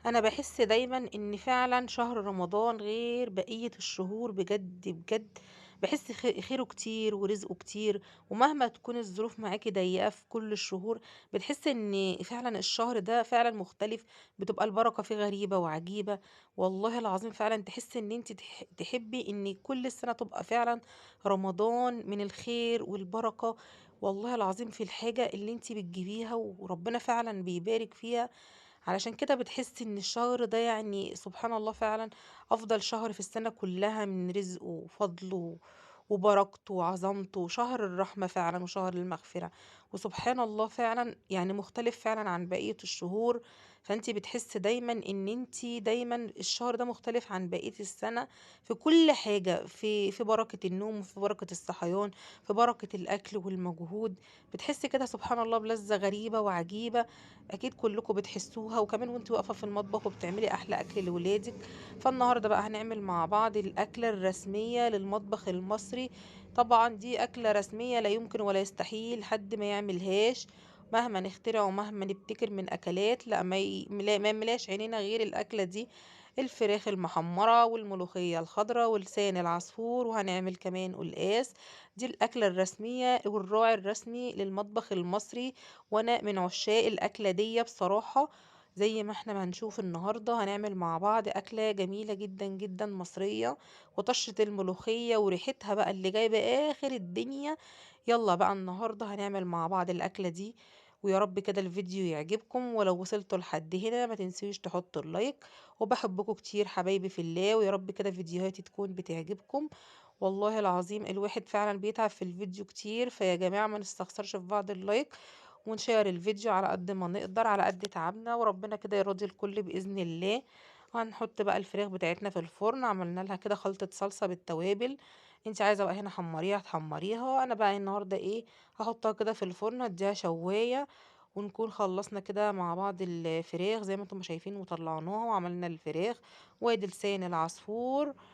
أنا باحس دايمًا إن فعلًا شهر رمضان غير بقية الشهور بجد، بجد باحس خيره كتير ورزقه كتير، ومهما تكون الظروف معاكِ ضيّقة في كل الشهور، بتحسي إن فعلًا الشهر ده فعلًا مختلف، بتبقى البركة فيه غريبة وعجيبة، والله العظيم فعلًا تحسي إن أنتِ تحبي إن كل السنة تبقى فعلًا رمضان من الخير والبركة، والله العظيم في الحاجة اللي أنتِ بتجيبيها وربنا فعلًا بيبارك فيها. علشان كده بتحسي إن الشهر ده يعني سبحان الله فعلًا أفضل شهر في السنة كلها من رزقه وفضله وبركته وعظمته، شهر الرحمة فعلًا وشهر المغفرة، وسبحان الله فعلًا يعني مختلف فعلًا عن بقية الشهور، فأنتِ بتحسي دايمًا إن أنتِ دايمًا الشهر ده مختلف عن بقية السنة في كل حاجة، في بركة النوم وفي بركة الصحيان، في بركة الأكل والمجهود، بتحسي كده سبحان الله بلذة غريبة وعجيبة أكيد كلكم بتحسوها، وكمان وأنتِ واقفة في المطبخ وبتعملي أحلى أكل لولادِك. فالنهارده بقى هنعمل مع بعض الأكلة الرسمية للمطبخ المصري، طبعًا دي أكلة رسمية لا يمكن ولا يستحيل حد ما يعملهاش، مهما نخترع ومهما نبتكر من أكلات لأ ما يملاش عينينا غير الأكلة دي، الفراخ المحمرة والملوخية الخضرا ولسان العصفور، وهنعمل كمان قلقاس. دي الأكلة الرسمية والراعي الرسمي للمطبخ المصري، وأنا من عشاق الأكلة دي بصراحة. زي ما احنا ما هنشوف النهاردة هنعمل مع بعض أكلة جميلة جدا جدا مصرية، وطشة الملوخية وريحتها بقى اللي جايبة آخر الدنيا. يلا بقى النهاردة هنعمل مع بعض الأكلة دي، ويا رب كده الفيديو يعجبكم، ولو وصلتوا لحد هنا ما تنسوش تحطوا اللايك، وبحبكم كتير حبايبي في الله، ويا رب كده فيديوهاتي تكون بتعجبكم. والله العظيم الواحد فعلا بيتعب في الفيديو كتير، فيا جماعة ما نستخسرش في بعض اللايك، ونشير الفيديو على قد ما نقدر على قد تعبنا، وربنا كده يرضي الكل بإذن الله. وهنحط بقى الفراخ بتاعتنا في الفرن، عملنا لها كده خلطة صلصة بالتوابل، انت عايزة بقى هنا حمريها تحمريها، انا بقى النهاردة هحطها كده في الفرن اديها شواية، ونكون خلصنا كده مع بعض الفراخ زي ما انتم شايفين وطلعناها وعملنا الفراخ. وادي لسان العصفور.